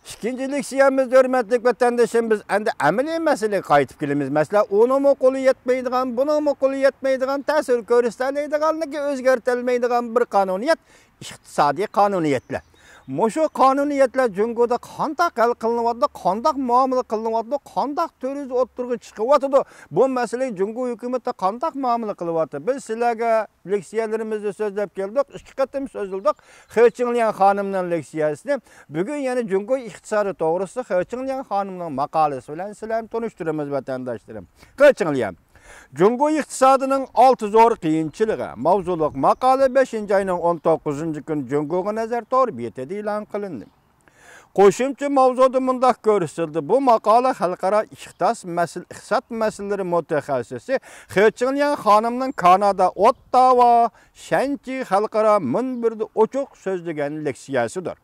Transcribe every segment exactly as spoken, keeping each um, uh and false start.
ئىككىنچى لېكسىيەمىزدە، ھۆرمەتلىك ۋەتەندىشىم، بىز ئەمدى ئەمەلىي مەسىلىگە قايتىپ كېلىمىز. مەسىلەن، ئۇنىڭمۇ قولى يەتمەيدىغان، بۇنىڭمۇ قولى يەتمەيدىغان، تەسىر كۆرسىتەلەيدىغانلىكى، ئۆزگەرتەلمەيدىغان بىر قانۇنىيەت، ئىقتىسادىي قانۇنىيەتلەر. مۇشۇ قانۇنىيەتلەر جۇڭگودا قانداق ھەل قىلىنىۋاتىدۇ، قانداق مۇئامىلە قىلىنىۋاتىدۇ، قانداق تۈردە ئوتتۇرىغا چىقىۋاتىدۇ، بۇ مەسىلىگە جۇڭگو ھۆكۈمىتى قانداق مۇئامىلە قىلىۋاتىدۇ، بىز سىلەرگە لېكسىيەلىرىمىزدە سۆزلەپ كەلدۇق. ئىككى قېتىم سۆزلىدۇق خې چىڭليەن خانىمنىڭ لېكسىيەسىنى. بۈگۈن يەنە جۇڭگو ئىقتىسادى توغرىسىدا خې چىڭليەن خانىمنىڭ ماقالىسى بىلەن سىلەرنى تونۇشتۇرىمىز، ۋەتەنداشلىرىم. خې چىڭليەن. جۇڭگو ئىقتىسادىنىڭ ئالتە زور قىيىنچىلىقى ماۋزۇلۇق ماقالە بەشىنچى ئاينىڭ ئون توققۇزىنچى كۈنى جۇڭگوغا نەزەر تور بېتىدە ئېلان قىلىندى. قوشۇمچە ماۋزۇدا مۇنداق كۆرسىتىلدى: بۇ ماقالە خەلقئارا ئىقتىساد مەسىل-، ئىقتىساد مەسىلىلىرى مۇتەخەسسىسى خې چىڭليەن خانىمنىڭ كانادا ئوتتاۋا شەنچى خەلقئارا مۇنبىرىدە ئوچۇق سۆزلىگەن لېكسىيەسىدۇر.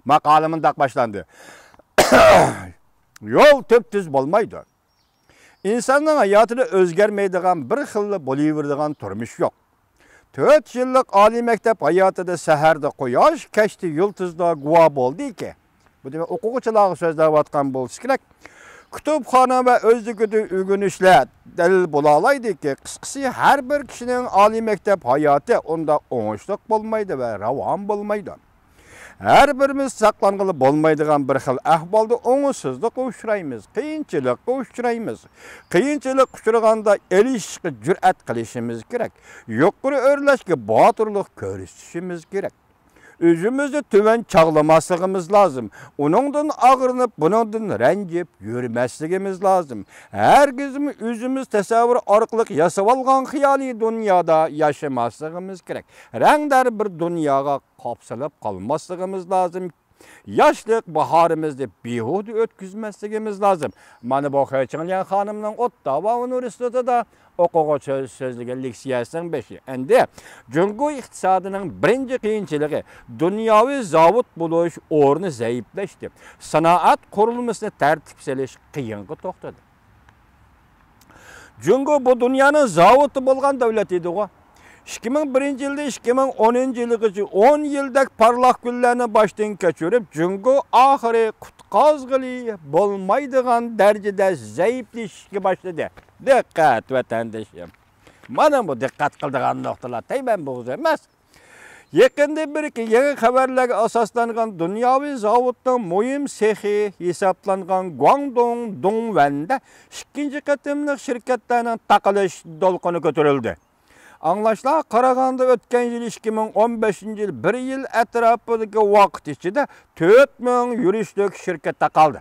ماقالە مۇنداق باشلاندى: يول تۈپتۈز بولمايدۇ. ئىنساننىڭ ھاياتىدا ئۆزگەرمەيدىغان، بىر خىللا بولۇۋېرىدىغان تۇرمۇش يوق. تۆت يىللىق ئالىي مەكتەپ ھاياتىدا سەھەردە قۇياش، كەچتە يۇلتۇزلار گۇۋاھ بولدىكى، بۇ دېمەك ئوقۇغۇچىلارغا سۆزلەۋاتقان بولسا كېرەك. كۇتۇپخانا ۋە ئۆزلۈكىدە ئۆگىنىشلەر دەلىل بولالايدىكى، قىسقىسى، ھەر بىر كىشىنىڭ ئالىي مەكتەپ ھاياتى ئۇنداق ئوڭۇشلۇق بولمايدۇ ۋە راۋان بولمايدۇ. ھەر بىرىمىز ساقلانغىلى بولمايدىغان بىر خىل ئەھۋالدا ئوڭۇشسىزلىققا ئۇچرايمىز، قىيىنچىلىققا ئۇچرايمىز. قىيىنچىلىق ئۇچرىغاندا ئېلىشىشقا جۈرئەت قىلىشىمىز كېرەك. يۇقىرى ئۆرلەشكە باتۇرلۇق كۆرسىتىشىمىز كېرەك. ئۆزىمىزنى تۆۋەن چاغلىماسلىقىمىز لازىم. ئۇنىڭدىن ئاغرىنىپ، بۇنىڭدىن رەنجىپ يۈرمەسلىكىمىز لازىم. ھەرگىزمۇ ئۆزىمىز تەسەۋۋۇر ئارقىلىق ياسىۋالغان خىيالىي دۇنيادا ياشىماسلىقىمىز كېرەك. رەڭدار بىر دۇنياغا قاپسىلىپ قالماسلىقىمىز لازىم. ياشلىق باھارىمىزنى بىھۇدە ئۆتكۈزمەسلىكىمىز لازىم. مانا بۇ خې چىڭليەن خانىمنىڭ ئوتتاۋا ئۇنىۋېرسىتېتىدا ئوقۇغۇچى سۆزلىگەن لېكسىيەسىنىڭ بېشى. ئەمدى جۇڭگو ئىقتىسادىنىڭ بىرىنچى قىيىنچىلىقى، دۇنياۋى زاۋۇت بولۇش ئورنى زەئىپلەشتى. سانائەت قۇرۇلمىسىنى تەرتىپكە سېلىش قىيىنغا توختىدى. جۇڭگو بۇ دۇنيانىڭ زاۋۇتى بولغان دۆلەت ئىدىغۇ. ئىككى مىڭ بىرىنچى يىلدىن ئىككى مىڭ ئونىنچى يىلغىچە ئون يىلدەك پارلاق كۈنلەرنى باشتىن كەچۈرۈپ، جۇڭگو ئاخىرى قۇتقازغىلى بولمايدىغان دەرىجىدە زەئىپلىشىشكە باشلىدى. دىققەت، ۋەتەندىشىم! مانا بۇ دىققەت قىلىدىغان نۇقتىلار تەيبەن بوغۇز ئەمەس. يېقىندا بىر-ئىككى يېڭى خەۋەرلەرگە ئاساسلانغان دۇنياۋى زاۋۇتنىڭ مۇھىم سېخى ھېسابلانغان گۇاڭدۇڭ دۇڭۋەندە ئىككىنچى قېتىملىق شىركەتلەرنىڭ تاقىلىش دولقۇنى كۆتۈرۈلدى. ئاڭلاشلارغا قارىغاندا، ئۆتكەن يىل ئىككى مىڭ ئون بەشىنچى يىل بىر يىل ئەتراپىدىكى ۋاقىت ئىچىدە تۆت مىڭ يۈرۈشلۈك شىركەت تاقالدى.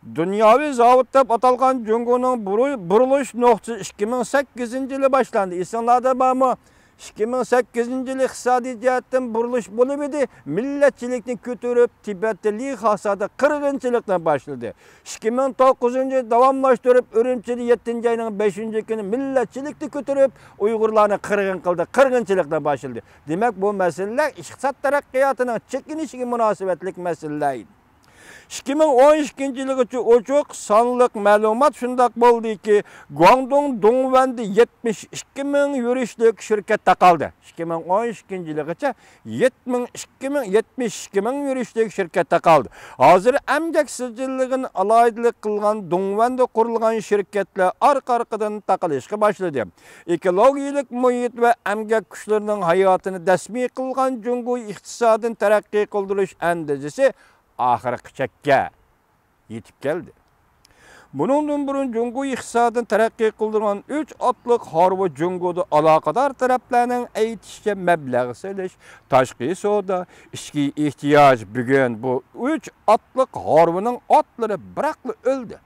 دۇنياۋى زاۋۇت دەپ ئاتالغان جۇڭگونىڭ بۇرۇ-، بۇرۇلۇش نۇقتىسى ئىككى مىڭ سەككىزىنچى يىلى باشلاندى. ئېسىڭلاردا بارمۇ؟ ئىككى مىڭ سەككىزىنچى يىلى ئىقتىسادىي جەھەتتىن بۇرۇلۇش بولۇۋىدى، مىللەتچىلىكنى كۆتۈرۈپ، تىبەتتە لىخاسادا قىرغىنچىلىقنى باشلىدى. ئىككى مىڭ توققۇزىنچى يىلى داۋاملاشتۇرۇپ، ئۈرۈمچىدە يەتتىنچى ئاينىڭ بەشىنچى كۈنى مىللەتچىلىكنى كۆتۈرۈپ، ئۇيغۇرلارنى قىرغىن قىلدى، قىرغىنچىلىقنى باشلىدى. دېمەك، بۇ مەسىلىلەر ئىقتىساد تەرەققىياتىنىڭ چېكىنىشىگە مۇناسىۋەتلىك مەسىلىلەر ئىدى. ئىككى مىڭ ئون ئىككىنچى يىلغىچە ئوچۇق سانلىق مەلۇمات شۇنداق بولدىكى، گۇاڭدۇڭ دۇڭۋەندە يەتمىش ئىككى مىڭ يۈرۈشلۈك شىركەت تاقالدى. ئىككى مىڭ ئون ئىككىنچى يىلغىچە يەتمىش ئىككى مىڭ، يەتمىش ئىككى مىڭ يۈرۈشلۈك شىركەت تاقالدى. ھازىر ئەمگەك سىجىللىقىنى ئالاھىدىلىك قىلغان دۇڭۋەندە قۇرۇلغان شىركەتلەر ئارقا-ئارقىدىن تاقىلىشقا باشلىدى. ئېكولوگىيەلىك مۇھىت ۋە ئەمگەك كۈچلىرىنىڭ ھاياتىنى دەسمىي قىلغان جۇڭگو ئىقتىسادىنى تەرەققىي قىلدۇرۇش ئەندىزىسى ئاخىرقى چەككە يېتىپ كەلدى. بۇنىڭدىن بۇرۇن جۇڭگو ئىقتىسادىنى تەرەققىي قىلدۇرغان ئۈچ ئاتلىق ھارۋا جۇڭگودا ئالاقىدار تەرەپلەرنىڭ ئېيتىشىچە مەبلەغ سېلىش، تاشقى سودا، ئىچكى ئېھتىياج. بۈگۈن بۇ ئۈچ ئاتلىق ھارۋىنىڭ ئاتلىرى بىراقلا ئۆلدى.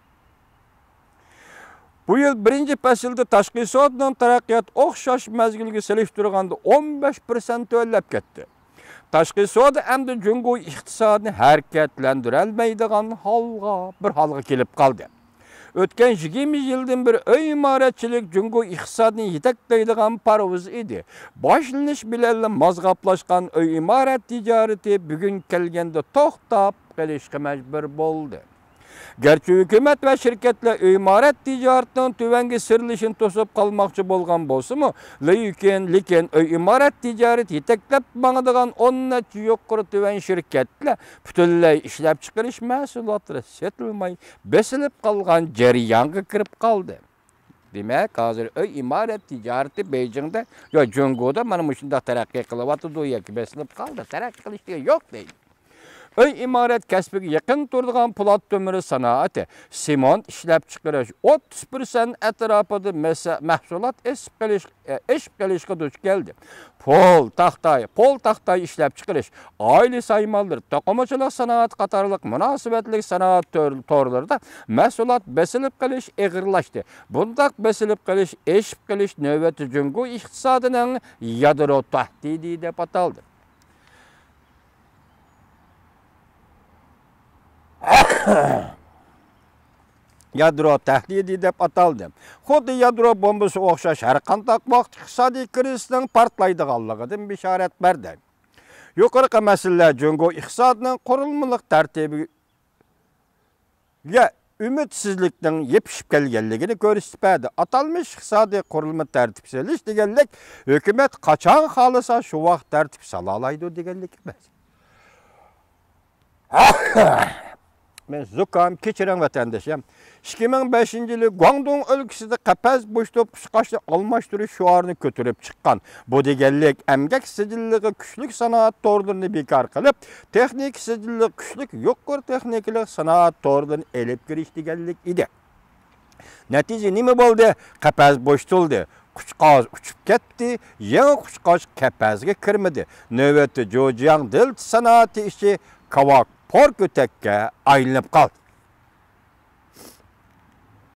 بۇ يىل بىرىنچى پەسىلدە تاشقى سودىنىڭ تەرەققىياتى ئوخشاش مەزگىلگە سېلىشتۇرغاندا ئون بەش پىرسەنت تۆۋەنلەپ كەتتى. تاشقى سودا ئەمدى جۇڭگو ئىقتىسادىنى ھەرىكەتلەندۈرەلمەيدىغان ھالغا، بىر ھالغا كېلىپ قالدى. ئۆتكەن يىگىرمە يىلدىن بېرى ئۆي ئىمارەتچىلىك جۇڭگو ئىقتىسادىنى يېتەكلەيدىغان پارۋىز ئىدى. باشلىنىش بىلەنلا مازغاپلاشقان ئۆي ئىمارەت تىجارىتى بۈگۈن كەلگەندە توختاپ قېلىشقا مەجبۇر بولدى. گەرچە ھۆكۈمەت ۋە شىركەتلەر ئۆي ئىمارەت تىجارىتىنىڭ تۆۋەنگە سىيرىلىشىنى توسۇپ قالماقچى بولغان بولسىمۇ، لېكىن، لېكىن ئۆي ئىمارەت تىجارىتى يېتەكلەپ ماڭىدىغان ئون نەچچە يۇقىرى تۆۋەن شىركەتلەر پۈتۈنلەي ئىشلەپچىقىرىش مەھسۇلاتلىرى سېتىلماي، بېسىلىپ قالغان جەريانغا كىرىپ قالدى. دېمەك، ھازىر ئۆي ئىمارەت تىجارىتى بېيجىڭدا يا جۇڭگودا مانا مۇشۇنداق تەرەققىي قىلىۋاتىدۇ ياكى بېسىلىپ قالدى، تەرەققىي قىلىش دېگەن يوق دەيدۇ. ئۆي ئىمارەت كەسپىگە يېقىن تۇرىدىغان پولات تۆمۈر سانائىتى، سېمونت ئىشلەپچىقىرىش ئوتتۇز پىرسەنت ئەتراپىدا مەسە-، مەھسۇلات ئېسىپ قېلىش، ئېشىپ قېلىشقا دۇچ كەلدى. پول، تاختاي، پول تاختاي ئىشلەپچىقىرىش، ئائىلە سايمانلىرى، توقۇمىچىلىق سانائەت قاتارلىق مۇناسىۋەتلىك سانائەت تور-، تورلىرىدا مەھسۇلات بېسىلىپ قېلىش ئېغىرلاشتى. بۇنداق بېسىلىپ قېلىش، ئېشىپ قېلىش نۆۋەتتە جۇڭگو ئىقتىسادىنىڭ يادرو تەھدىتى دەپ ئاتالدى. يادرو تەھدىتى دەپ ئاتالدى. خۇددى يادرو بومبىسىغا ئوخشاش ھەر قانداق ۋاقىت ئىقتىسادىي كىرىزىسنىڭ پارتلايدىغانلىقىدىن بېشارەت بەردى. يۇقىرىقى مەسىلىلەر جۇڭگو ئىقتىسادىنىڭ قۇرۇلمىلىق تەرتىپىگە ئۈمىدسىزلىكنىڭ يېپىشىپ كەلگەنلىكىنى كۆرسىتىپ بەردى. ئاتالمىش ئىقتىسادىي قۇرۇلما تەرتىپ سېلىش دېگەنلىك، ھۆكۈمەت قاچان خالىسا شۇ ۋاقىت تەرتىپ سالالايدۇ دېگەنلىك ئەمەس. مەن زۇكام، كەچۈرۈڭ ۋەتەندىشىم. ئىككى مىڭ بەشىنچى يىلى گۇاڭدۇڭ ئۆلكىسىدە قەپەس بوشىتىپ قۇشقاچنى ئالماشتۇرۇش شوئارىنى كۆتۈرۈپ چىققان. بۇ دېگەنلىك ئەمگەك سىجىللىقى كۈچلۈك سانائەت تورلىرىنى بىكار قىلىپ، تېخنىكا سىجىللىقى كۈچلۈك يۇقىرى تېخنىكىلىق سانائەت تورلىرىنى ئېلىپ كىرىش دېگەنلىك ئىدى. نەتىجە نېمە بولدى؟ قەپەس بوشىتىلدى. قۇشقاچ ئۇچۇپ كەتتى. يېڭى قۇشقاچ قەپەسكە كىرمىدى. نۆۋەتتە جۇجياڭ دېلتا سانائىتى ئىچى كاۋاك پور كۆتەككە ئايلىنىپ قالدى.